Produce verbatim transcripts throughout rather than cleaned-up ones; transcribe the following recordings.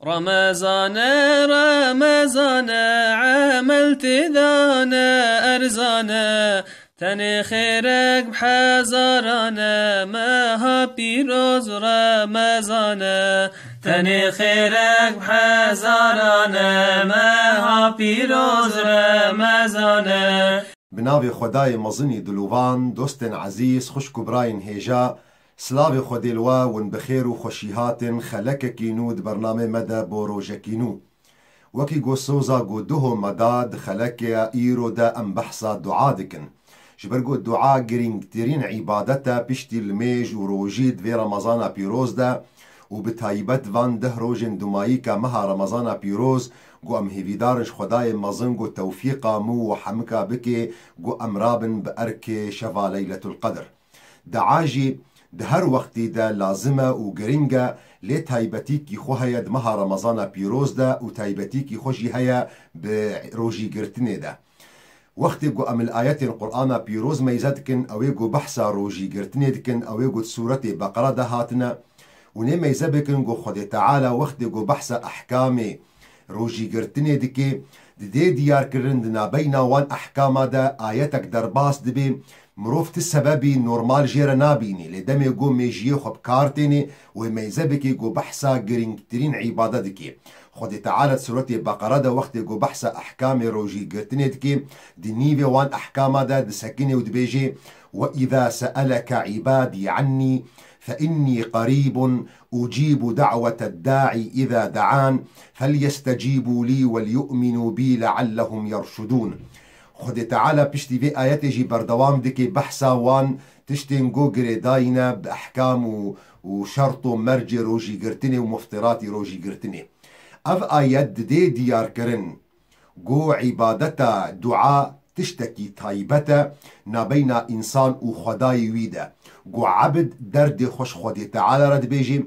Remezane, Remezane, emel têdane erzane, tenê xêrek bi hezarane, meha pîroz Remezane. Tenê xêrek bi hezarane, meha pîroz Remezane. Bi navê Xwedayê mezinî dilovan, dostên ezîz, xwişk û birayên hêja, silavê Xwedê li we, win bi xêr û xweşî hatin, xelekekî nû di bernamê me de bo rojekî nû. Wekî ku soza ku duho me da di xelekê îro de em behsa dua dikin. Ji ber ku dua girîngtirîn îbadet e piştî limêj û rojî di vê Remezana pîroz de û bi taybet van deh rojên dumayîka meha Remezana pîroz ku em hêvîdar in ji Xwedayê mezin ku tewfîqa min û hemika bike ku em rabin bi erkê şeva Leyletul Qedr. Dua jî di her wextî de lazim e û giring e, lê taybetîkî xwe heye di meha Remezana pîroz de û taybetîkî xwe jî heye bi rojîgirtinê de. Wextê ku em li ayetên Qur'ana pîroz meyze dikin, ew ê ku behsa rojîgirtinê dikin, ew ê ku di sûretê Beqera de hatine, û nê meyze bikin ku Xwedê Teala wextê ku behsa ehkamê rojîgirtinê dike, didê diyarkirin di nabeyna wan ehkama de ayetek derbas dibe, mirov ti sebebî normal jê re nabînî, lê demê ku mêjiyê xwe bi kar tênê wê meyze bike ku behsa girîngtirîn îbadet dike. Xwedê Teala di sûretê Beqera de wextê ku behsa ehkamê rojîgirtinê dike, di nîvê wan ehkama de disekinê û dibêje, "Ve îza se'eleke îbadî annî fe innî qerîbun ucîbu da'weted da'i îza da'an, felyestecîbû lî weliyu'minû bî le'ellehum yerşudûn." Xwedê Teala piştî vê ayetê jî berdewam dike behsa wan tiştên ku girêdayî ne bi ehkam û, û şert û mercê rojîgirtinê û muftiratî rojîgirtinê. Ev ayet didê diyarkirin ku îbadeta dua tiştekî taybet e nabeyna însan û Xwedayê wî de. Ku ebid derdê xwe ji Xwedê Teala re dibêje,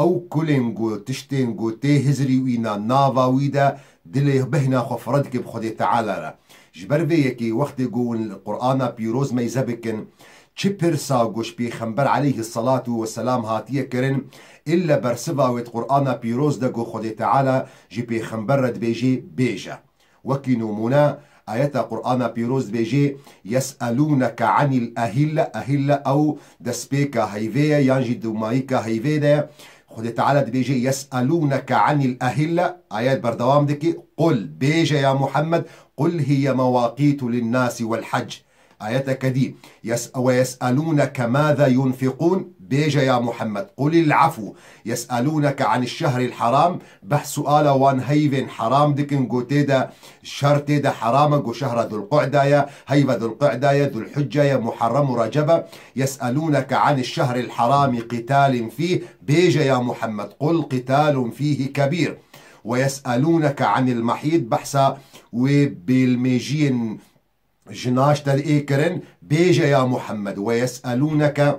ew kulên ku tiştên ku tê hizrî wî na nava wî de dilê bêhna xwe fire dike bi Xwedê Teala re. Ji ber vê yekê wextê ku hûn li Qur'ana pîroz meyze bikin, çi pirsa ku ji Pêxember aleyhisselatu vesselam hatiye kirin, ille bersiva wê di Qur'ana pîroz de ku Xwedê Teala ji Pêxember re dibêje, bêje. Wekî nimûne, ayeta Qur'ana pîroz dibêje, "Yes'elûneke anil ehille", ehille ew destpêka heyvê ye, yan jî dûmayîka heyvê de ye. Xwedê Teala dibêje, "Yes'elûneke anil ehille", ayet berdewam dike, "Qul", bêje ya Muhammed, "Qul hiye mewaqîtu linnâsi wel hac." Ayeteke dî, "Yes-, ve yes'elûneke mâze yunfiqûn", bêje ya Muhammed, "Qulil afû." "Yes'elûneke anil şehril haram", behs suala wan heyvên heram dikin, ku tê de şer tê de heram e, ku şehra Zulqu'da ye, heyva Zulqu'da ye, Zulhicce ye, Muharrem û Receb e. "Yes'elûneke anil şehril harami qitalin fîh", bêje ya Muhammed, "Qul qitalun fîhi kebîr." "Ve yes'elûneke anil mahîd", behsa wê bêlmêjiyên jina ji te ê kirin, bêje ya Muhammed, "Ve yes'elûneke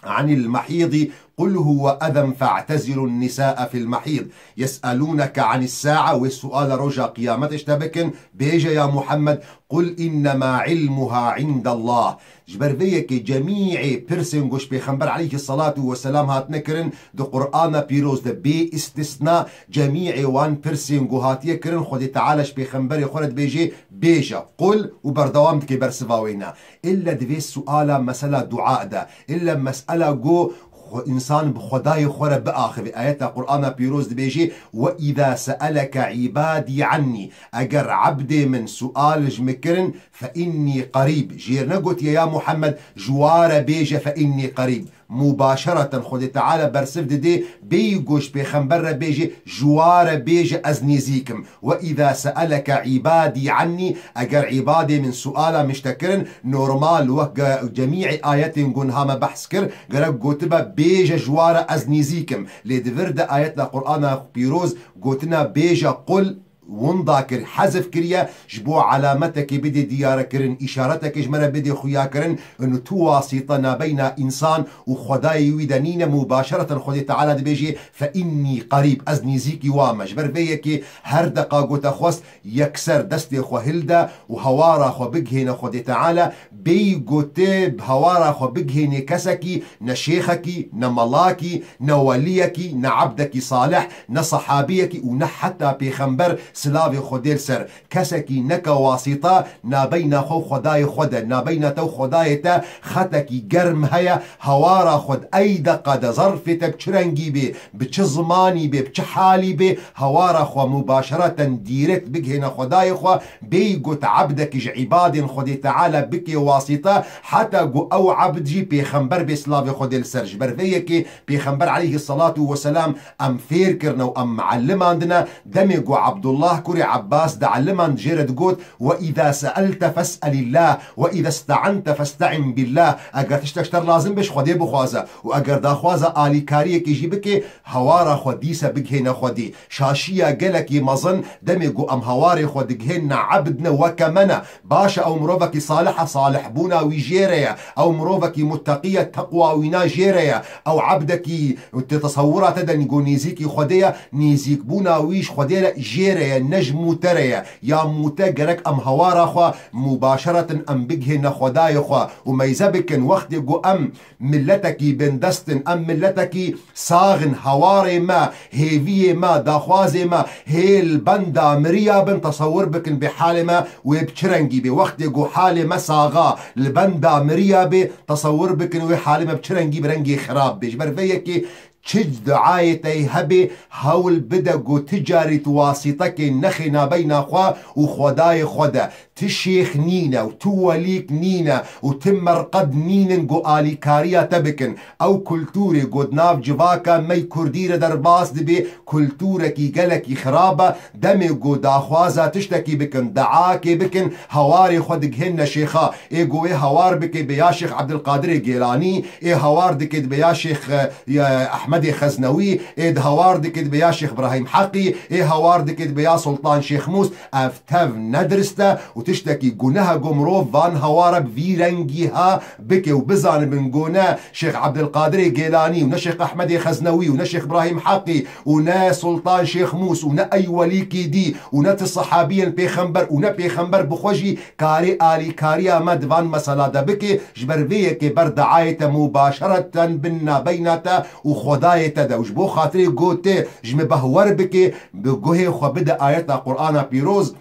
anil mahîdî, qul huwe eden fe'tezilun nisa'e fil mahîd." "Yes'elûneke anis sa'a", wê suala roja qiyametê ji te bikin, bêje ya Muhammed, "Qul innema ilmuha indallah." Ji ber vê yekê cemîê pirsên ku ji Pêxember aleyhisselatu vesselam hatine kirin, di Qur'ana pîroz de bê îstisna cemîê wan pirsên ku hatiye kirin, Xwedê Teala ji Pêxemberê xwe re dibêje, "Bêje, qul", û berdewam dike bersiva wêna. Îlle di vê suala mesela dua de, îlle mesela ku xwe, însan bi Xwedayê xwe re biaxive. Ayeta Qur'ana pîroz dibêje, "Ve îza se'eleke îbadî annî", eger ebdê min sual ji min kirin, "fe innî qerîb", jêr negotiye ya Muhammed, "Ji wa re bêje fe innî qerîb." Mubaşereten Xwedê Teala bersiv didê, bêyî ku ji Pêxember re bêje, "Ji wa re bêje ez nêzîk im." "Ve îza se'eleke îbadî annî", eger îbadê min suala min ji te kirin, normal wek ge-, cemîê ayetên ku niha me behs kir, gerek gotibe, "Bêje ji wa re ez nêzîk im." Lê di vir de ayetla Qur'ana pîroz gotina, "Bêje qul", winda kir, hezf kiriye, ji bo alametekê bidê diyarekirin, îşaretekê ji me re bidê xuyakirin, inu tu wasîte nabeyna însan û Xwedayê wî de nîne, mubâşereten Xwedê Teala dibêjê, "Fe innî qerîb", ez nîzîkî wa me. Ji ber vê yekê her deqa ku te xwest, yekser destê xwe hilde û hewara xwe bigihêne Xwedê Teala, bêyî ku tu bi hewara xwe bigihênê kesekî, ne şêxekî, ne melakî, ne weliyekî, ne ebdekî salih, ne sehabiyekî û ne heta pêxember, silavê Xwedê li ser. Kesekî neke wasîta nabeyna xwe û Xwedayê xwe de, nabeyna te û Xwedayê te xetekî germ heye, hewara xwe di ey deqa de, zerfê te bi çi rengî bê, bi çi zimanî bê, bi çi halî bê, hewara xwe mubâşereten, dîrekt bigihêne Xwedayê xwe, bêyî ku tu ebdekî ji îbadên Xwedê Teala bikê wasîte, heta ku ew ebd jî pêxember bê, silavê Xwedê li ser. Ji ber vê yekê pêxember aleyhî selatu weselam em fêr kirine û em muellimandine, demê ku Abdullah kurê Ebbas diellimand jê re digot, "Ve îza seelte fes'elillah, ve îza iste'ente feste'in billah." Eger tiştek ji te re lazim be, ji Xwedê bixwaze û eger daxwaza alîkariyekê jî bikê, hewara xwe dîse bigihêne Xwedê. Şaşiya gelekî mezin, demê ku em hewarê xwe digihênine ebd ne, weke me ne. Baş e, ew mirovekî salih e, salihbûna wî jê re ye. Ew mirovekî mutteqî ye, teqwa wîna jê re ye. Ew ebdekî te tesewira te de ku nêzîkî Xwedê ye, nêzîkbûna wî ji Xwedê re jê re ye, ne ji mû te re ye. Ya mû te gerek em hewara xwe mubâşereten em bigihêne Xwedayê xwe û meyze bikin. Wextê ku em miletekî bindest in, em miletekî sax in, hewarê me, hêviyê me, daxwazê me hê li benda miriya bin, tesewir bikin bê halê me wê bi çi rengî bê. Wextê ku halê me saxa li benda miriya bê, tesewir bikin wê halê me bi çi rengî, bi rengê xirab bê. Ji ber vê yekê çi duayê te hebe, hewl bide ku ti carî tu wasîtekê nexê nabeyna xwe û Xwedayê xwe de. Ti şêx nîne û ti welîk nîne û ti merqed nînin ku alîkariya te bikin. Ew kulturê ku di nav civaka me yê kurdî re derbas dibe, kulturekî gelekî xirab e. Demê ku daxwaza tiştekî bikin, deakê bikin, hewarê xwe digihênine şêxa. Ê ku wê hewar bike be ya Şêx Ebdilqadirê Gêlanî, ê hewar dike be ya Şêx, e, ya Ehmedê Xeznewî, ê di hewar dike be ya Şêx Birahîm Heqî, ê hewar dike be ya Sultan Şêx Mûs. Ev tev ne dirist e û tiştekî guneh e ku mirov van hewara bi vî rengî ha bike û bizanibin ku ne Şêx Ebdilqadirê Gêlanî û ne Şêx Ehmedê Xeznewî û ne Şêx Birahîm Heqî û ne Sultan Şêx Mûs û ne ey welîkî dî û ne ti sehabiyên pêxember û ne pêxember bi xwe jî karê alîkariya me di van mesela de bike, ji ber vê yekê ber deayê te mubâşereten bin nabeyna te û Xwedayê te de û ji bo xatirê ku tu ji min behwer bike, bi guhê xwe bide ayeta Qur'ana pîroz.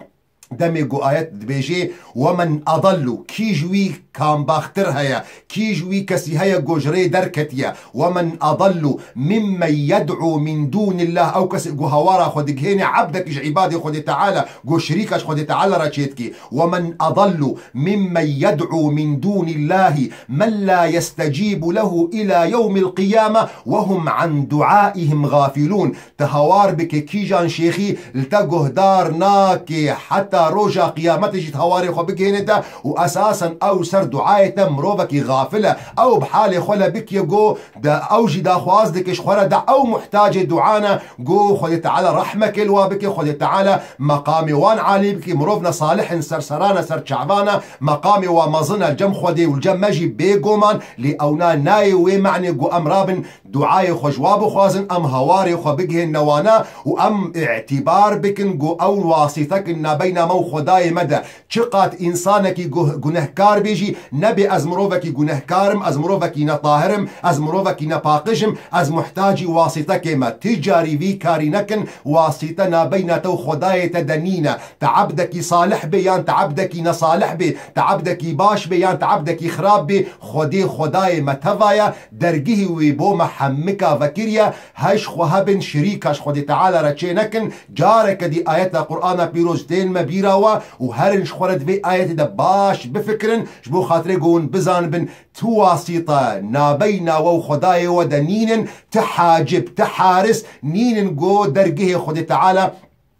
Demê ku ayet dibêje, "Ve men adallu", kî ji wî kambaxtir heye, kî ji wî kesî heye ku ji rê derketiye? "Ve men adallu mimmen yed'u min dûnillah", ew kesê ku hewara xwe digihêne ebdekî ji îbadê Xwedê Teala, ku şirîka ji Xwedê Teala re çêdikî. "Ve men adallu mimmen yed'u min dûnillahi men la yestecîbu lehu ila yewmil qiyame ve hum an duaihim gafilûn." Ti hawar bike kîjan şêxî li te guhdar nake, heta roja qiyametê jî ti hawarê xwe bigihêne te û esasen ew ser duayê te mirovekî xafil e. Ew bi halê xwe le bikiye go de ew jî daxwaz dike ji xwe re de ew muhtacê dua ne go Xwedê Teala rehmeke li wa bike, Xwedê Teala meqamê wan alî bike. Mirov ne salih in, ser seran e, ser çavan e, meqamê wa mezin e li cem Xwedê û li cem me jî bêgoman, lê ewna nayê wê me'nê go em rabin duayê xwe ji wa bixwazin, em hawarê xwe bigihênine wana û em îtîbar bikin ku ew wasîtek in nabeyna me û Xwedayê me de. Çiqat însanekî guh-, gunehkar bê jî, nebê ez mirovekî gunehkar im, ez mirovekî netahir im, ez mirovekî nepaqij im, ez muhtacî wasîtekê me. Ti carî vî karî nekin, wasîte nabeyna te û Xwedayê te de nîne. Te ebdekî salih bê yan te ebdekî nesalih bê, te ebdekî baş bê yan te ebdekî xirab bê, Xwedê Xwedayê me teva ye, dergihî wî bo me hemika vekiriye, heş xwe hebin, şirîka ji Xwedê Teala re çê nekin. Careke dî ayeta Qur'ana pîroz tên me bîra we û herin ji xwe re di vê ayetê de baş bifikirin, ji bo xatirê ku hûn bizanibin, tu wasîte nabeyna we û Xwedayê we de nînin, ti hacib, ti haris nînin ku dergihê Xwedê Teala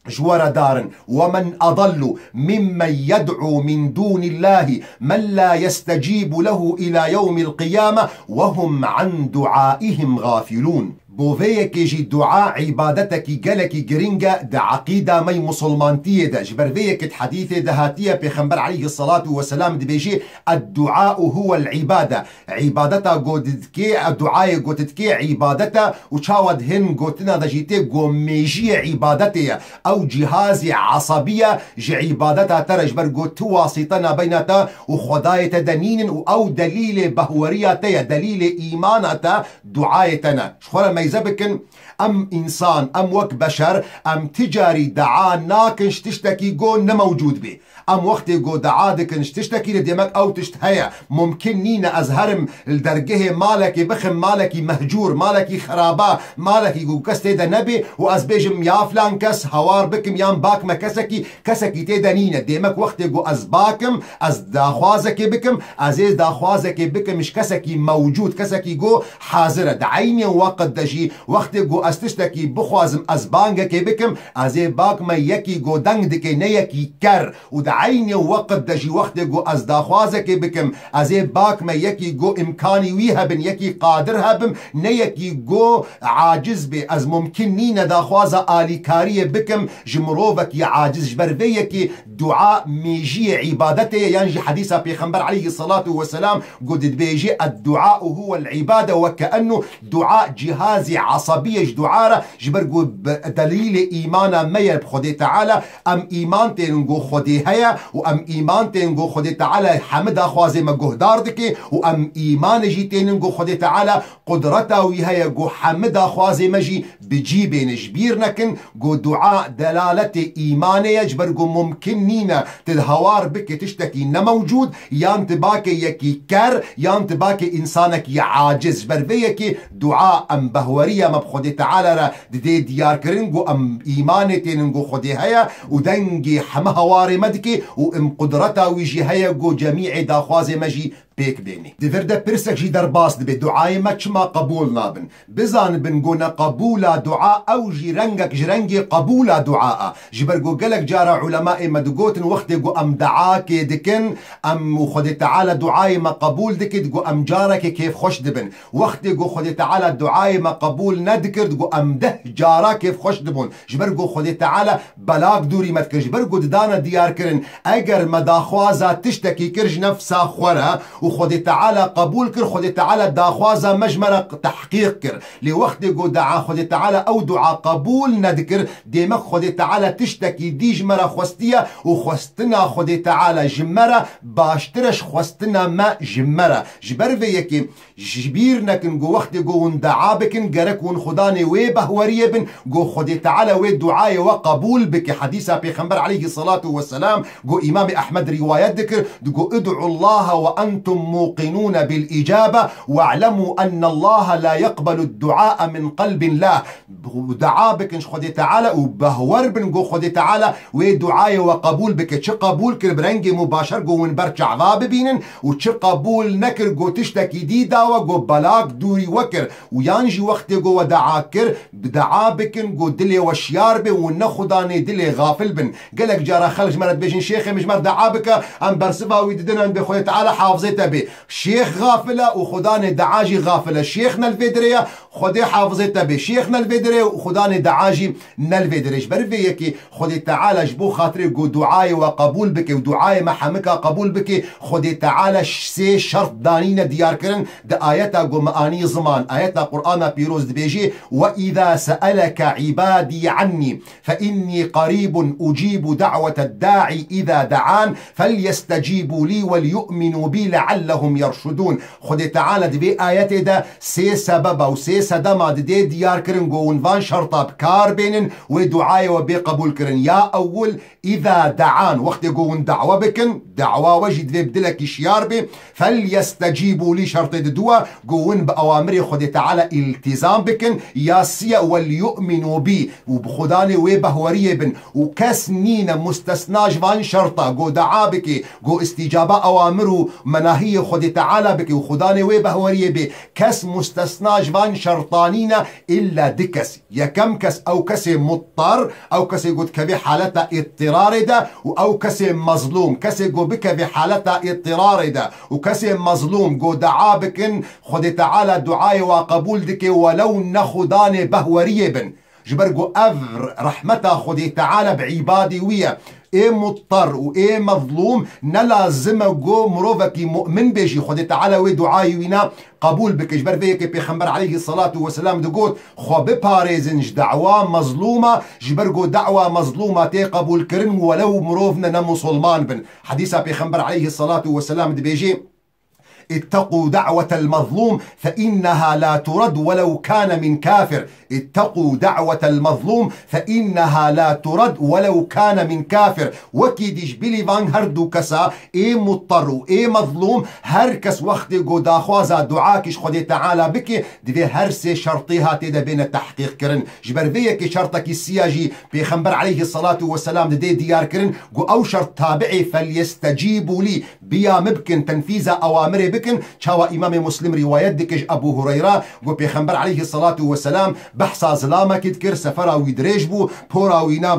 ji we re darin. "Ve men adallu mimmen yed'u min dûnillâhi men la yestecîbu lehu ilâ yewmil qiyâme ve hum an duaihim gafilûn." Bo vê yekê jî dua îbadetekî gelekî giring e di eqîda me yê musulmantiyê de. Ji ber vê yekê di hedîsê de hatiye, Pêxember aleyhisselatu vesselam dibêjê, "Edduau huwel îbade." Îbadeta ku didikê, duayê ku didikê îbadet e û çawa di hin gotina de jî tê ku mêjiyê îbadetê ye. Ew cihazê esabî ye ji îbadeta te re, ji ber ku tu wasîte nabeyna te û Xwedayê te de nînin û ew delîlê behweriya te ye, delîlê îmana te duayê te ne. Ji xwe re meyze bikin, em însan, em wek beşer, em ti carî dua nakin ji tiştekî ku ne mewcûd bê. Em wextê ku dua dikin ji tiştekî re, demek ew tişt heye. Mumkin nîne ez herim li dergehê malekê bixim, malekî mehcûr, malekî xeraba, malekî ku kes tê de nebê û ez bêjim, "Ya filan kes, hawar bikim yan bak me kesekî." Kesekî tê de nîne. Demek wextê ku ez bakim, ez daxwazekê bikim, ez ê daxwazekê bikim ji kesekî mewcûd, kesekî ku hazir e. Di eynê weqt de jî wextê ku ez tiştekî bixwazim, ez bangekê bikim, ez ê bak me yekî ku deng dike, ne yekî ker. Û di eynê weqt de jî wextê ku ez daxwazekê bikim, ez ê bak me yekî ku îmkanî wî hebin, yekî qadir hebim, ne yekî ku aciz bê. Ez mumkin nîne daxwaza alîkariyê bikim ji mirovekî aciz. Ji ber vê yekê dua mêjiyê îbadetê ye, yan jî hedîsa Pêxember aleyhisselatu vesselam ku dibêjê, "Edduau huwel îbade", weke enno dua cihazê esabî ye ji dua re, ji ber ku bi delîlê îmana me ye bi Xwedê Teala, em îman tênin ku Xwedê heye û em îman tênin ku Xwedê Teala hemî daxwazê me guhdar dike û em îmanê jî tênin ku Xwedê Teala qudreta wî heye ku hemî daxwazê me jî bi cî bêne. Ji bîr nekin ku dua delaletê îmanê ye, ji ber ku mumkin nîne tu hawar bike tiştekî nemewcûd, yan tu bake yekî ker, yan tu bake însanekî aciz. Ji ber vê yekê dua em behweriya me bi Xwedê Teala re didê diyarkirin ku em îmanê tênin ku Xwedê heye û dengê hemî hawarê me dike û em qudreta wî jî heye ku cemîê daxwazê me jî pêk bênê. Di vir de pirsek jî derbas dibe, duayê me çima qebûl nabin? Bizanibin ku neqebûla dua ew jî rengek ji rengê qebûla dua e. Ji ber ku gelek cara ulemaê me digotin, wextê ku em duakê dikin, em û Xwedê Teala duayê me qebûl dike, ku em carekê kêfxweş dibin. Wextê ku Xwedê Teala duayê me qebûl nedikir, ku em deh cara kêfxweş dibûn. Ji ber ku Xwedê Teala belak dûrî me dikir. Ji ber ku didane diyarkirin, eger me daxwaza tiştekî kir ji nefsa xwe re û Xwedê Teala qebûl kir, Xwedê Teala daxwaza me ji me re tehqîq kir. Lê wextê ku dua Xwedê Teala ew dua qebûl nedikir, demek Xwedê Teala tiştekî dî ji me re xwestiye û xwestina Xwedê Teala ji me re baştir e ji xwestina me ji me re. Ji ber vê yekê Ji bîr nekin ku wextê ku hûn dua bikin, gerek hûn Xudanê wê behweriyê bin, ku Xwedê Teala wê duayê we qebûl bike. Hedîsa Pêxember aleyhisselatu vesselam ku Îmamê Ehmed rîwayet dikir, digo, "Id'u Allaha ve entum muqinûne bil îcabe, ve'lemû enne Allaha la yeqbelu duaa min qelbin lah." Dua bikin ji Xwedê Teala û behwer bin ku Xwedê Teala wê duayê we qebûl bike. Çi qebûl kir, bi rengê mubaşer ku hûn ber çava bibînin, û çi qebûl nekir, ku tiştekî dî dawe, ku belak dûrî we kir. Û yan jî wextê ku we dua kir, bi dua bikin, ku dilê we şiyar be û ne Xudanê dilê xafil bin. Gelek cara xelk ji me re dibêjin, "Şêxê min ji me re dua bike, em bersiva wî didin, em bê Xwedê Teala hafizê te bê." Şêx xafil e û Xudanê dua jî xafil e. Şêx ne li vê dirê ye, Xwedê hafizê te bê. Şêx ne li vê dirê û Xudanê dua jî ne li vê dirê. Ji ber vê yekê Xwedê Teala ji bo xatirê ku duayê we qebûl bike û duayê me hemika qebûl bike, Xwedê Teala ş-, sê şert danîne diyarkirin di ayeta ku me anî ziman. Ayeta Qur'ana Pîroz dibêjê, "Ve îza se'eleke îbadî annî fe innî qarîbun ucîbu da'weted da'i îza da'an felyestecîbû lî weliyu'minû bî leallehum yerşudûn." Xwedê Teala di vê ayetê de sê sebeba û sê sedema didê diyar kirin ku hûn van şerta bi kar bênin wê duayê we bê qebûl kirin. Ya ewil, îza da'an, wextê ku hûn dawa bikin, dawa we jî divê bi dilekî şiyar bê, felyestecîbû lî, şertê diduwa ku hûn bi ewamirê Xwedê Teala îltîzam bikin, ya siye, weliyu'minû bî, û bi Xudanê wê behweriyê bin, û kes nîne mustesna ji van şerta, ku dua bike, ku îstîcaba ewamir û menahî Xwedê Teala bike û xudanê wê behweriyê bê. Kes mustesna ji van şertanî ne, îlla du kes. Yekem kes, ew kesê muttar, ew kesê ku dikeve haleta îttirarê de, û ew kesê mezlûm, kesê ku bikeve haleta îttirarê de, û kesê mezlûm ku dua bikin, Xwedê Teala duayê wa qebûl dike, welew ne xudanê behweriyê bin. Ji ber ku ev rehmeta Xwedê Teala bi îbadê wî ye. Ê muttar û ê mezlûm ne lazim e ku mirovekî mu'min bê jî Xwedê Teala wê duayê wîna qebûl bike. Ji ber vê yekê Pêxember aleyhisselatu vesselam digot, xwe biparêzin ji da'wa mezlûma, ji ber ku da'wa mezlûma tê qebûlkirin welew mirov ne, ne musulman bin. Hedîsa Pêxember aleyhisselatu vesselam dibêje, اتقوا دعوة المظلوم فإنها لا ترد ولو كان من كافر. اتقوا دعوة المظلوم فإنها لا ترد ولو كان من كافر. Wekî dî ji bilî van her du kesa, ê muttar û ê mezlûm, her kes wextê ku daxwaza dua kî ji Xwedê Teala bike, divê her sê şertê hatê de bêne tehqîq kirin. Ji ber vê yekê şertekî siya jî Pêxember aleyhisselatu vesselam didê diyar kirin ku ew şert tabi'ê فليستجيبوا لي. Biya min bikin, tenfîza ewamirê bikin, çawa Îmamê Muslim rîwayet dike ji Ebû Hureyra, got, Pêxember aleyhisselatu vesselam behsa zilamekî dikir, sefera wî dirêj bû, pora wîna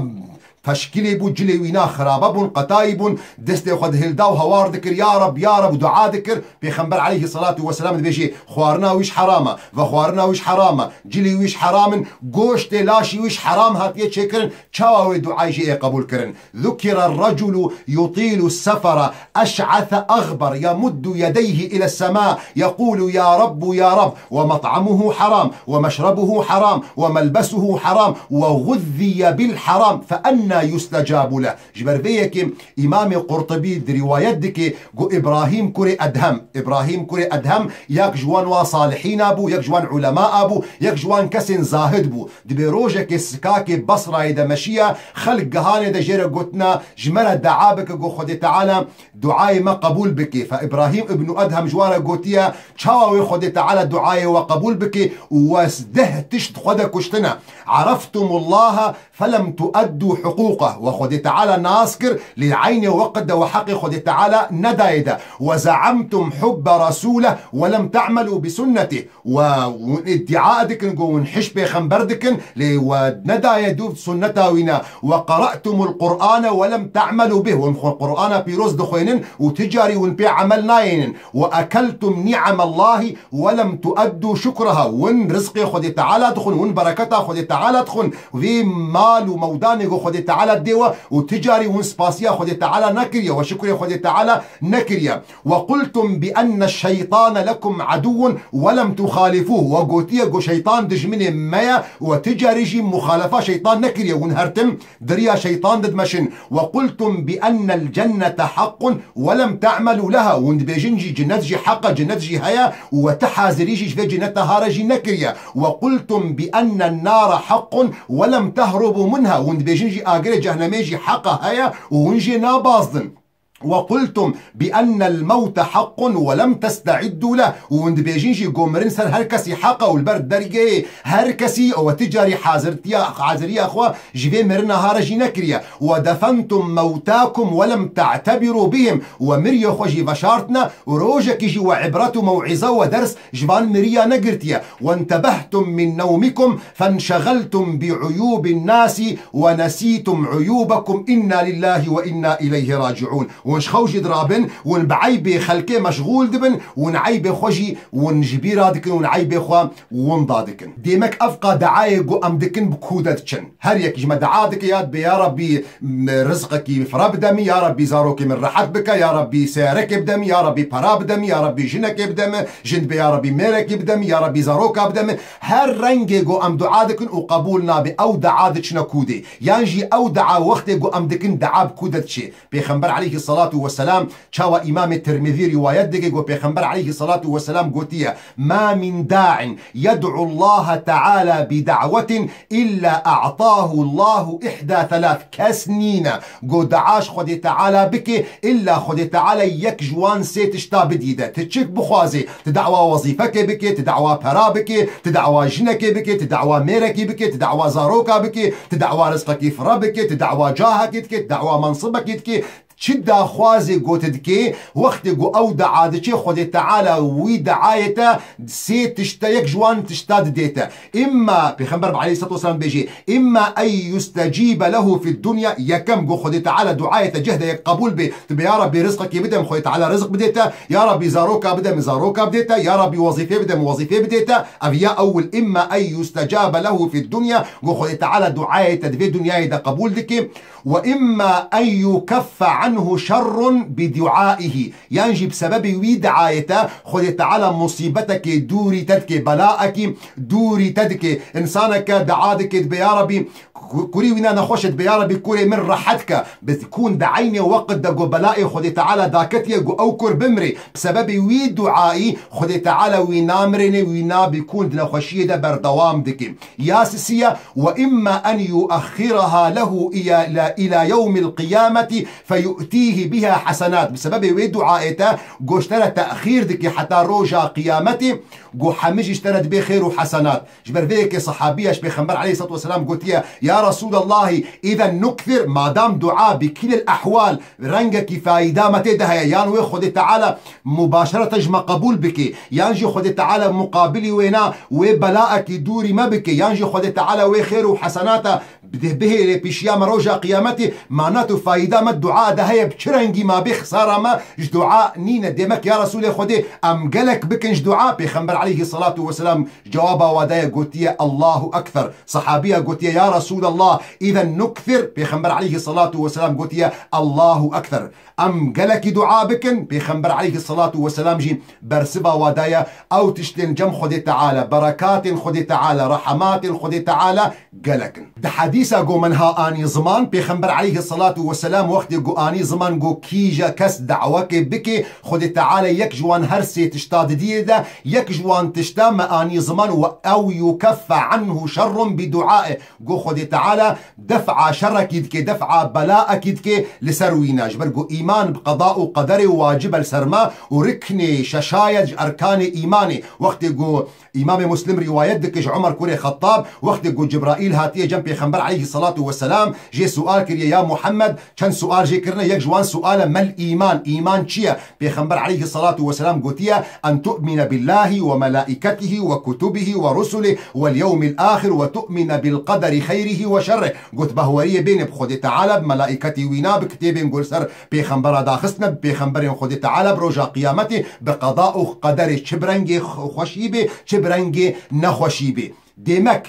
feşkilî bû, cilê wîna xirabe bûn, qetayî bûn, destê xwe dihilda û hawar dikir, Ya Reb, ya Reb, dua dikir. Pêxember aleyhisselatu vesselam dibêjê, xwarina wî ji heram e, vexwarina wî ji heram e, cilê wî ji heram in, goştê laşî wî ji heram hatiye çêkirin, çawa wê duayê jê ê qebûl kirin? ذكر الرجل يطيل السفر أشعث أغبر يمد يديه إلى السماء يقول يا رب يا رب ومطعمه حرام ومشربه حرام وملبسه حرام وغذي بالحرام فأنى يستجاب له. Ji ber vê yekê Îmamê Qurtubî di rîwayet dike ku Îbrahîm kurê Edhem, Îbrahîm kurê Edhem yek ji wan wa salihîna bû, yek ji wan ulema bû, yek ji wan kesên zahid bû. Dibê rojekê sikakê Basrayê de meşiya, xelk gihanê de jê re gotina, ji me re dua bike ku Xwedê Teala duayê me qebûl bike. Fe Îbrahîm ibnû Edhem ji wan re gotiye, çawa wê Xwedê Teala duayê we qebûl bike û we deh tişt xwe de kuştine. عرفتم الله فلم تؤدوا حقوقه. We Xwedê Teala nas kir, lê eynê weqt de we heqê Xwedê Teala nedayê de. وزعمتم حب رسوله ولم تعملوا بسنته. We hûn îddia dikin ku hûn hişk pêxember dikin, lê we nedayê dûv sunneta wî ne. وقرأتم القرآن ولم تعملوا به. Hûn xwe Qur'ana pîroz dixwênin û ti carî hûn pê emel nayênin. وأكلتم نعم الله ولم تؤدوا شكرها. Hûn rizqê Xwedê Teala dixwin, hûn bereketa Xwedê Teala dixwin. Vê mal û mewdanê ku Xwedê Teala dê we û ti carî hûn spasiya Xwedê Teala nekiriye, we şukrê Xwedê Teala nekiriye. وقلتم بأن الشيطان لكم عدو ولم تخالفوه. We gotiye ku şeytan dijminê me ye û we ti carî jî muxalefa şeytan nekiriye. Hûn her tim di riya şeytan de dimeşin. وقلتم بأن الجنة حق ولم تعملوا لها. Hûn dibêjin jî cinet jî heq e, cinet jî heye û we ti hazirî jî ji vê cineta hare jî nekiriye. وقلتم بأن النار حق ولم تهربوا منها. Hûn dibêjin jî agirê cehnemê jî heq e, heye û hûn jê nabazdin. وقلتم بأن الموت حق ولم تستعدوا له. Û hûn dibêjin jî ku mirin ser her kesî heq e û li ber dergehê her kesî ew e ti carî hazirtiya, haziriya xwe ji vê mirina hare jî nekiriye. ودفنتم موتاكم ولم تعتبروا بهم. We miriyê xwe jî veşartine û rojekî jî we ibret û mew'ize we ders ji van miriya negirtiye. وانتبهتم من نومكم فانشغلتم بعيوب الناس ونسيتم عيوبكم إنا لله وإنا إليه راجعون. Hûn ji xew jî dirabin, hûn bi eybê xelkê meşxûl dibin, hûn eybê xwe jî hûn ji bîra dikin, hûn eybê xwe winda dikin. Demek ev qa deayê ku em dikin bi ku de diçin. Her yek ji me dua dike, ya dibê, ya Rabbî, m-, rizqekî fira bide min, ya Rabbî, zarokê min rehet bike, ya Rabbî, seyarekê bide min, ya Rabbî, pera bide min, ya Rabbî, jinekê bide min, jin dibê, ya Rabbî, mêrekî bide min, ya Rabbî, zaroka bide min. Her rengê ku em dua dikin û qebûl nabe, ew dua diçine ku de. Yan jî ew dua wextê ku em dikin, dua bi ku de diçe. Pêxember aleyhisselatu vesselam, çawa Îmamê Tirmizî rîwayet dike, ku Pêxember aleyhisselatu vesselam gotiye, ما من داع يدعو الله تعالى بدعوة إلا أعطاه الله إحدى ثلاث. Kes nîne ku dua ji Xwedê Teala bike, illa Xwedê Teala yek ji wan sê tişta bidî de. Ti çik bixwazê, ti da'wa wezîfekê bike, ti da'wa pera bike, ti da'wa jinekê bike, ti da'wa mêrekî bike, ti da'wa zaroka bike, ti da'wa rizqekî fira bike, ti da'wa cahekî dike, ti da'wa mensibekî dike, Çi daxwazê ku tu dikê, wextê ku ew dua diçê, Xwedê Teala wî duayê te sê tişta, yek ji wan tişta didê te. Îmma Pêxember aleyhî selatu weselam bêjê, "Îmma en yustecîbe lehu fid dunya", yekem ku Xwedê Teala duayê te cih de yek qebûl bê, tu bê, "Ya Rabbî, rizqekê bide min", Xwedê Teala rizq bidê te, "Ya Rabbî, zaroka bide min", zaroka bidê te, "Ya Rabbî, wezîfe bide min", wezîfe bidê te. Ev ya ewil, "Îmma en yustecabe lehu fid dunya", ku Xwedê Teala duayê te di vê dinyayê de qebûl dike. "Ve imma en yukeffe anhu şerrun bi duaihi." Yan jî bi sebebê wî duayê te Xwedê Teala musîbetekê dûrî te dike, belaekî dûrî te dike. Însaneke dua dike, dibe, "Ya Rebî, ku-, kurî wîna nexweş e", dibe, "Ya Rebî, kurê min rehet ke." Bi kûn di eynê weqt de ku belayê Xwedê Teala daketiye ku ew kur bimrê. Bi sebebê wî duayî Xwedê Teala wî namirêne, wîna bi kûn di nexweşiyê de berdewam dike. Ya sisiye, "Ve imma en yuaxxiraha lehu ila, ila yewmil qiyameti feyu'tihi biha hasenat." Bi sebebê wê duayê te goştere texîr dike heta roja qiyametê, go hemî jî ji te re dibe xêr û hesenat. Ji ber vê yekê sehabiya ji Pêxember aleyhî selatu weselam gotiye, "Ya Resûlallahî, îzen nukthir, madam dua bi kilil ehwal rengekî fayda me tê de heye, yan wê Xwedê Teala mubaşerete ji me qebûl bike, yan jî Xwedê Teala muqabilî wêna wê belaekî dûrî me bike, yan jî Xwedê Teala wê xêr û hesenata bide bihêle pêşiya me roja qiyametê, manat û fayda me dua de heye, bi çi rengî ma bê xisara me ji dua nîne. Demek ya Resûlê Xwedê, em gelek bikin ji dua." Pêxember aleyhî selatu weselam cewaba wa daye, gotiye, "Allahu ekfer." Sehabiya gotiye, "Ya Resûlallah, îzen nukthir?" Pêxember aleyhî selatu weselam gotiye, "Allahu ekfer." Em gelekî dua bikin, Pêxember aleyhî selatu weselam jî bersiva wa daye, ew tiştên cem Xwedê Teala, berekatên Xwedê Teala, rehematên Xwedê Teala gelek in. Di hedîsa ku min ha anî ziman, Pêxember aleyhî selatu weselam wextê ku anî ziman ku kîje kes dawekê bike, Xwedê Teala yek ji wan her sê tişta didiyê de, yek ji wan tişta me anî ziman, "Ve ew yukeffe anhu şerrun bi duae." Go Xwedê Teala def'a şerekî dike, def'a belaekî dike li ser wîna. Ji ber ku îman bi qeda û qederê wacib e li ser me û riknê şeşaye ji erkanê îmanê. Wextê ku Îmamê Muslim rîwayet dike ji Umer kurê Xettab, wextê ku Cibraîl hatiye cem Pêxember aleyhî selatu weselam, jê sual kiriye, "Ya Muhammed, çend sual jê kirine, yek ji wan sual e, mel îman, îman çi ye?" Pêxember aleyhî selatu weselam gotiye, "En tu'mine billahi ve melaiketihi ve kutubihi ve rusulihi vel yewmil axir ve tu'mine bil qederi xeyrihi ve şerrih." Got, "Behweriyê bêne bi Xwedê Teala, bi melaiketê wîna, bi kitêbên ku li ser pêxembera daxistine, bi pêxemberên Xwedê Teala, bi roja qiyametê, bi qeda û qederê çi bi rengê xweşî bê, çi bi rengê nexweşî bê." Demek,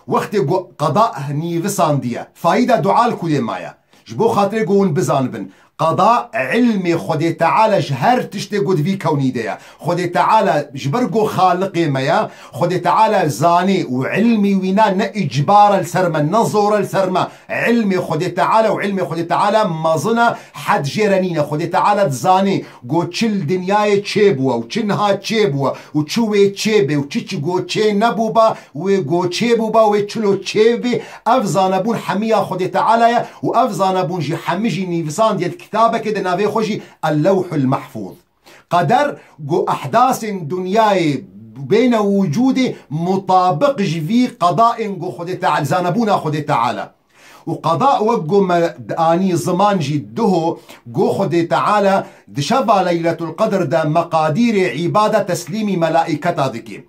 wextê ku qeda nîvisandiye, fayda dua li ku dê maye? Ji bo xatirê ku hûn bizanibin, qeda ilmê Xwedê Teala ji her tiştê ku di vî kewnî de ye. Xwedê Teala ji ber ku Xaliqê me ye, Xwedê Teala zanê û ilmî wîna ne îcbar e li ser me, ne zor e li ser me. Ilmê Xwedê Teala û ilmê Xwedê Teala mezin e, hed jê re nîne. Xwedê Teala dizanê ku çi li dinyayê çêbûye û çi niha çêbûye û çi wê çêbe û çi çi ku çê nebûba, wê ku çêbûba, wê çilo çêbê. Ev zanebûn hemiya Xwedê Teala ye û ev zanebûn jî hemî jî nîvisandiye di kitabekê de navê xwe jî El-Lewhul Mehfûz. Qeder ku ehdasên dinyayê bêne wicûdê mutabiq ji vî qedaên ku Xwedê Teala, zanebûna Xwedê Teala. Û qeda wek ku me anî ziman jî diho, ku Xwedê Teala di şeva Leyletul Qedr de meqadîrê îbada teslîmî melaîketa dike.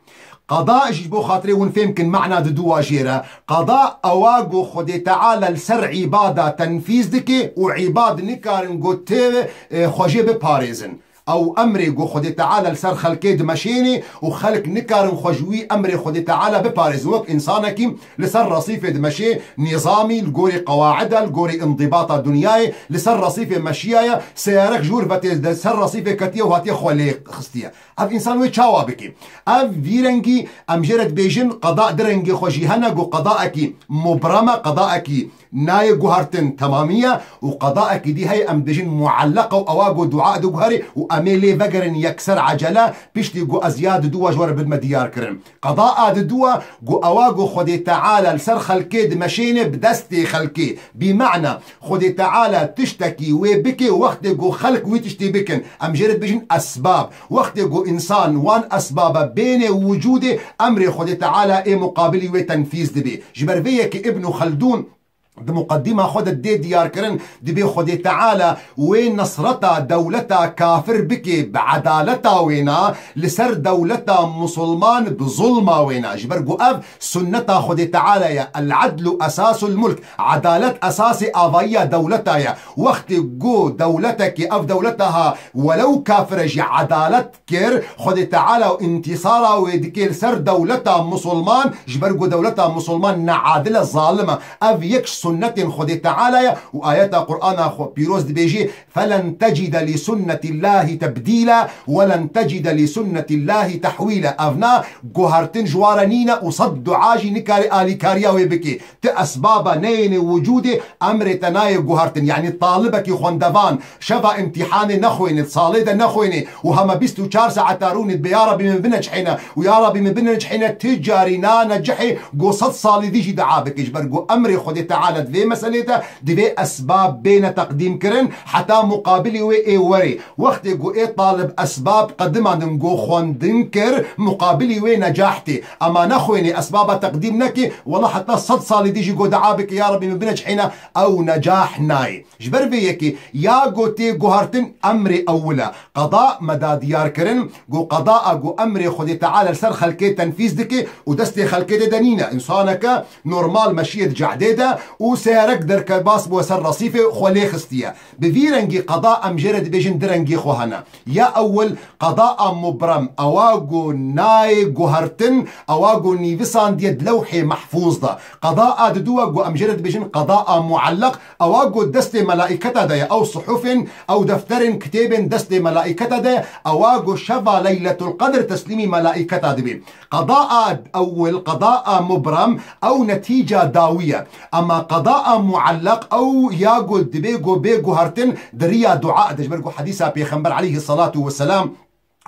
Qeda jî bo xatirê hûn fêm kin, mana di dû wa jê re. Qeda ewa ku Xwedê Teala li ser îbada tenfîz dike û îbad nikarin ku tê, e, xwe jê biparêzin. Ew emrê ku Xwedê Teala li ser xelkê dimeşênê û xelk nikarin xwe ji wî emrê Xwedê Teala biparêzin. Wek însanekî li ser resîfê dimeşê, nîzamî, li gorî qewaida, li gorî îndîbata dinyayê, li ser resîfê meşiyaye, seyarek ji wir ve tê, li ser resîfê ketiye û hatiye xwe lê xistiye. Ev însan wê çawa bike? Ev vî rengî em jê re dibêjin, qeda di rengê xwe jî hene, ku qedaekî mubrem e, qedaekî nayê guhertin, temamî ye, û qedaekî dî heye, em dibêjin muelleq e, û ewa ku dua diguherê û em ê lê vegerin yekser ecele, piştî ku ez ya didû we ji we re bidime diyar kirin. Qeda a didû e ku ewa ku Xwedê Teala li ser xelkê dimeşêne bi destê xelkê. Bi mana, Xwedê Teala tiştekî wê bike, wextê ku xelk wî tiştî bikin. Em jê re dibêjin esbab. Wextê ku însan wan esbaba bêne wicûdê, emrê Xwedê Teala ê muqabilî wê tenfîz dibe. Ji ber vê yekê Îbn Xeldûn Di muqeddîma xwe de dê diyarkirin, dibê Xwedê Teala wê nesreta dewleta kafir bike bi edaleta wêna li ser dewleta musulman bi zulma wêna. Ji ber ku ev sunneta Xwedê Teala ye, el-edlu esasul mulk, edalet esasê avayiya dewleta ye. Wextê ku dewletekê ev dewleta ha welew kafir e jî edalet kir, Xwedê Teala û întîsara wê dike li ser dewleta musulman, ji ber ku dewleta musulman neadil e, zalim e. Ev yek ji sunnetên Xwedê Teala ye û ayeta Qur'ana xwe pîroz dibêjî, فَلَنْ تَجِدَ لِسُنَّةِ اللّٰهِ تَبْدِيلًا وَلَنْ تَجِدَ لِسُنَّةِ اللّٰهِ تَحْوِيلًا. Ev na guhertin ji wan re nîne û sed dua jî nikare alîkariya wê bike. Ti esbaba neyêne wicûdê, emrê te nayê guhertin. Yanî talibekî xwendevan şeva îmtîhanê nexwêne, salê de nexwêne û hema bîst û çar saeta rûnê dibê, ya Rebî min bineçhêne û ya Rebî min bineçhêne, ti carî nanecihê, go sed salî dî jî dua bike. Ji ber go emrê Xwedê Teala di vê meselê de divê esbab bêne teqdîmkirin, heta muqabilî wê ê werê. Wextê go ê talib esbab qedimandin, go xwendin kir, muqabilî wê necah tê. Ema nexwênê esbaba teqdîm nekê, wela heta sed salî dî jî go dua bike, ya Rebî min bineçhêne, ew necah nayê. Ji ber vê yekê ya go tê guhertin emrê ewil e. Qeda me da diyar kirin, go qeda a go emrê Xwedê Teala li ser xelkê tenfîz dike û destê xelkê tê de nîne. Însaneke normal meşiyê di cehdê de û seyarek derkebas bû ser resîfê xwe lê xistiye. Bi vî rengî qeda em jê re dibêjin du rengî xwe hene. Ya ewil, qeda a mubrem, ewa go nayê guhertin, ewa go nîvisandiye di lewhê mehfûz de. Qeda a didu e go em jê re dibêjin qeda a muelleq, ewa go destê melaîketa de ye, ew suhufên, ew defterên kitêbên destê melaîketa de ye, ewa go şeva Leyletul Qedr teslîmî melaîketa dibe. Qeda a ewil, qeda a mubrem, ew netîca dawî ye. Ema qeda a muelleq, ew ya go dibê go bê guhertin di riya dua de. Ji ber ku hedîsa Pêxember aleyhisselatu vesselam,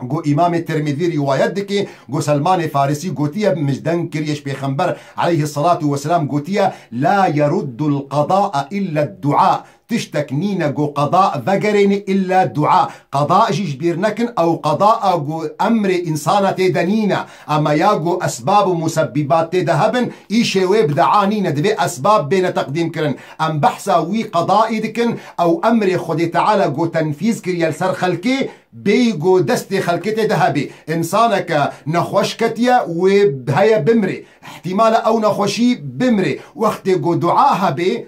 go Îmamê Tirmizî rîwayet dike, go Selmanê Farisî gotiye, min deng kiriye ji Pêxember aleyhisselatu vesselam gotiye, "La yeruddul qedaa illa dua." Tiştek nîne go qeda vegerêne illa dua. Qeda jî ji bîr nekin, ew qeda a go emrê însana tê de nîne. Ema ya go esbab û musebbibat tê de hebin, îşê wê bi dua nîne, divê esbab bêne teqdîm kirin. Em behsa wî qedayî dikin, ew emrê Xwedê Teala go tenfîz kiriye li ser xelkê, bêyî go destê xelkê tê de hebê. Însaneke nexweş ketiye, wê heye bimrê. Îhtîmal e ew nexweşî bimrê. Wextê go dua hebê,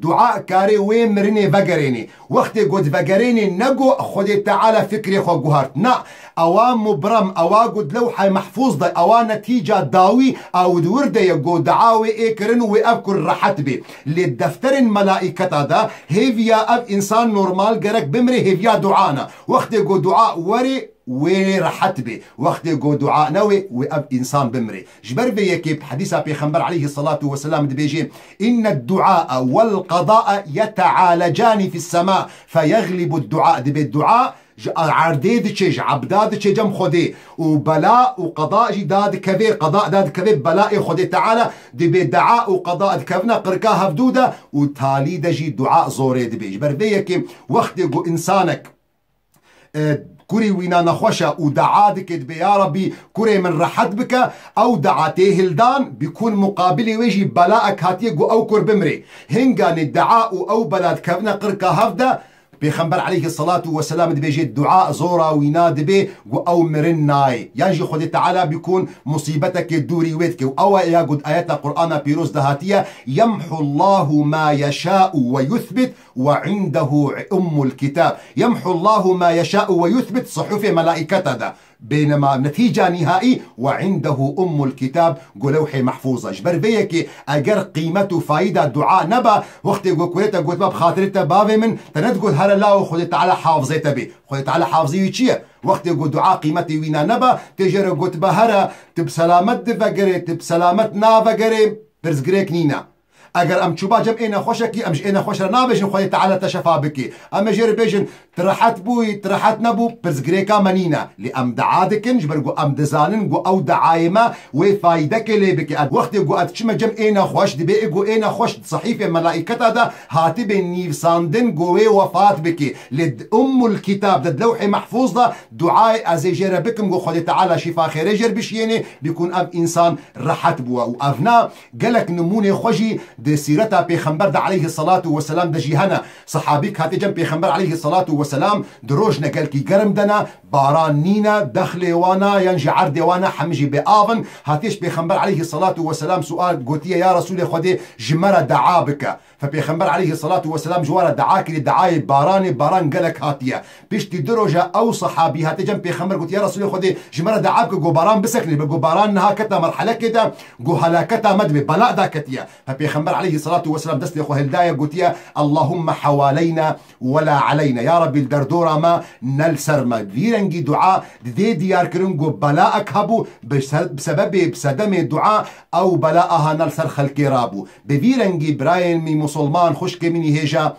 dua karê wê mirinê vegerênê. Wextê go divegerênê, ne go Xwedê Teala fikrê xwe guhart. Na, ewa mubrem, ewa go di lewhayê mehfûz de, ewa netîca dawî, ew di wir de ye go dua wê ê kirin û wê ev kur rehet bê. Lê defterên melaîketa de hêviya ev însan normal gerek bimrê, hêviya dua ne. Wextê go dua werê, wê rehet bê. Wextê go dua newê, wê ev însan bimrê. Ji ber vê yekê bi hedîsa Pêxember aleyhisselatu vesselam dibêje, "Inne duaa vel qedaa yetealecani fis sema, feyeglibu dua." Dibê dua ji erdê diçe, ji ebda diçe cem Xwedê. Û bela û qeda jî dadikeve, qeda dadikeve belayê Xwedê Teala, dibê dua û qeda dikevine qirka hevdû de û talî de jî dua zorê dibê. Ji ber vê yekê wextê ku însanek e, kurê wîna nexweş e û dua dike, dibê, "Ya Rebî, kurê min rehet bike." Ew dua tê hildan, bikûn muqabilê wê jî belaek hatiye ku ew kur bimrê. Hinganê dua û ew bela dikevine qirka hev de, Pêxember aleyhisselatu vesselam dibêje, dua zora wîna dibê ku ew mirin nayê. Yan jî Xwedê Teala bikûn musîbetekê dûrî wê dike. Û ew e ya ku di ayeta Qur'ana pîroz de hatiye, "Yemhu Allahu ma yeşâ'u ve yuthbit." "Ve indehu ummul kitab. Yemhu Allahu ma yeşâ'u ve yuthbit." Suhufê melaîketa de. Bênema netîca nîhaî, "Ve indehu ummul kitab", go lewhê mehfûz e. Ji ber vê yekê eger qîmet û fayda dua neba, wextê go kurê te gotiba, "Bi xatirê te bavê min", te nedigot, "Here lawo Xwedê Teala hafizê te bê." Xwedê Teala hafizê wî çi ye? Wextê go dua qîmetê wîna neba, tê jê re gotiba, "Here, tu bi selamet divegerê, tu bi selamet navegerê", pirsgirêk nîne. Eger em çûba cem ê nexweşekî, em ji ê nexweş re nabêjin, "Xwedê Teala te şefa bikê." Em ê jê re bêjin, "Tu rehet bûyî, tu rehet nebû", pirsgirêka me nîne. Lê em dua dikin, ji ber ku em dizanin ku ew duayê me wê faydekê lê bike. Wextê ku ez diçime cem ê nexweş, dibê ê ku ê nexweş di sehîfê melaîketa de hatibê nîvsandin ku wê wefat bikê. Lê di Ummul Kitab de, di lewhê mehfûz de duayê ez ê jê re bikim ku Xwedê Teala şîfa xêrê jê re bişiyênê, bikûn ev însan rehet bûye. Û ev na gelek nimûnê xwe jî Di sîreta Pêxember de aleyhisselatu vesselam de jî hene. Sehabîk hatiye cem Pêxember aleyhisselatu vesselam, di rojne gelkî germ de ne, baran nîne, dexlê wana yan jî erdê wana hemî jî bê av in. Hatiye ji Pêxember aleyhisselatu vesselam sual gotiye, ya Resûlê Xwedê, ji me re dua bike. Fe Pêxember aleyhisselatu vesselam ji wan re dua kirî, duayê baranê, baran gelek hatiye. Piştî du roja ew sehabî hatiye cem Pêxember, gotiye, ya Resûlê Xwedê, ji me re dua bike, go baran bisekine, be go baran niha kete merhelekê de, go helaketa me dibe, bela da ketiye. Fe Pêxember aleyhisselatu vesselam destê xwe hildaye, gotiye, Allahumme hewaleyna wela aleyna. Ya Rebî, li derdora me, ne li ser me. Vî rengî dua didê diyar kirin ku belaek hebû, bi se-, bi sebebê, bi sedemê dua ew bela aha ne li ser xelkê rabû. Bi vî rengî birayên min musulman, xwişkê min î hêja,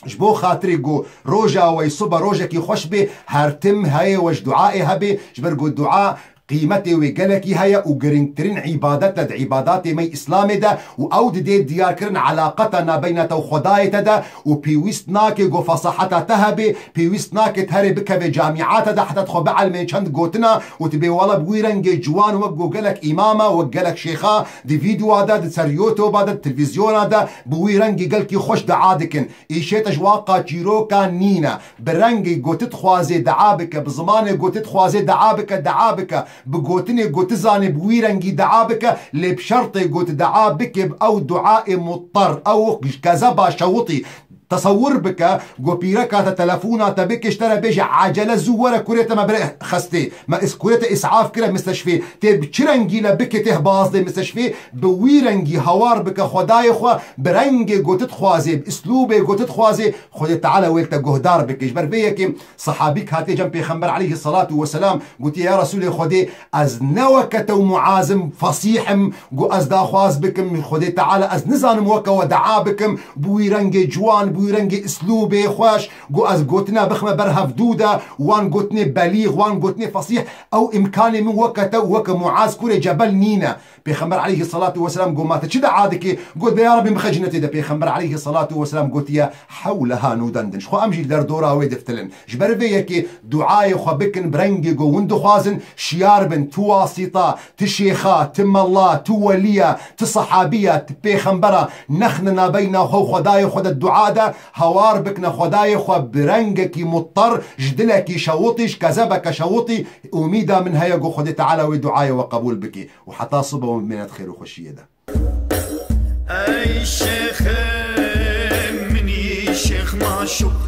ji bo xatirê ku roja we sibe rojekî xweş bê, her tim heyê we ji duayê hebê, ji ber ku dua qîmetê wê gelekî heye û girîngtirîn îbadet e di îbadatê me yê Îslamê de û ew didê diyarkirin elaqeta nabeyna te û Xwedayê te de û pêwîst nake go fesaheta te hebe, pêwîst nake tu herê bikevê camîata de heta tu xwe bielmê çend gotina û tu bê wele bi wî rengê ciwan wek go gelek îmama, wek gelek şêxa di vîdyoa de, di ser YouTube-a de, di televîzyona de bi wî rengî gelkî xweş dua dikin. Îşê te ji wan qa çîroka nîne. Bi rengê ku tu dixwazê dua bike, bi zimanê ku tu dixwazê dua bike, dua bike. Bi gotinê ku tu zanê bi wî rengî dua bike, lê bi şertê ku tu dua bike bi ew duayê muttar, ew kezeba şewitî. Tesewir bike, ku pîreka te telefona te bike, ji te re bêje, "Acele zû were, kurê te me bire xestê. Me is-, kurê te îsaf kire misteşfê." Tê bi çi rengî le bike, tê bazdê misteşfê, bi wî rengî hawar bike Xwedayê xwe, bi rengê ku tu dixwazê, bi îslûbê ku tu dixwazê, Xwedê Teala wê li te guhdar bike. Ji ber vê yekê sehabîk hatiye cem Pêxember aleyhisselatu vesselam, gotiye, ya Resûlê Xwedê, ez ne weke te û Muaz im, fesîh im, ku ez daxwaz bikim, Xwedê Teala, ez nizanim weke we dua bikim, bi wî rengê ciwan, bi wî rengê îslûbê xweş, ku ez gotina bixime ber hevdû de, wan gotinê belîx, wan gotinê fesîh, ew îmkanê min weke te û weke Muaz kurê Cebel nîne. Pêxember aleyhisselatu vesselam got, "Ma te çi dua dikî?" Got, "Be ya Rebî, min bixe cinetê de." Pêxember aleyhisselatu vesselam gotiye, "Hewleha nûden din." Ji xwe em jî li derdora wê diftilin. Ji ber vê yekê duayê xwe bikin, bi rengê ku hûn dixwazin, şiyar bin, tu wasîta, tu şêxa, tu mela, tu welî ye, tu sehabî ye, tu pêxembera, nexine nabeyna xwe û Xwedayê xwe de dua de, hawar bikine Xwedayê xwe bi rengekî muttar, ji dilekî şewitî, ji kezebeke şewitî, Umîda min heye ku Xwedê Teala wê duayê we qebûl bike û heta sibe we bimîne di xêr û xweşiyê de. Ey şêxê minî, şêx maşûq,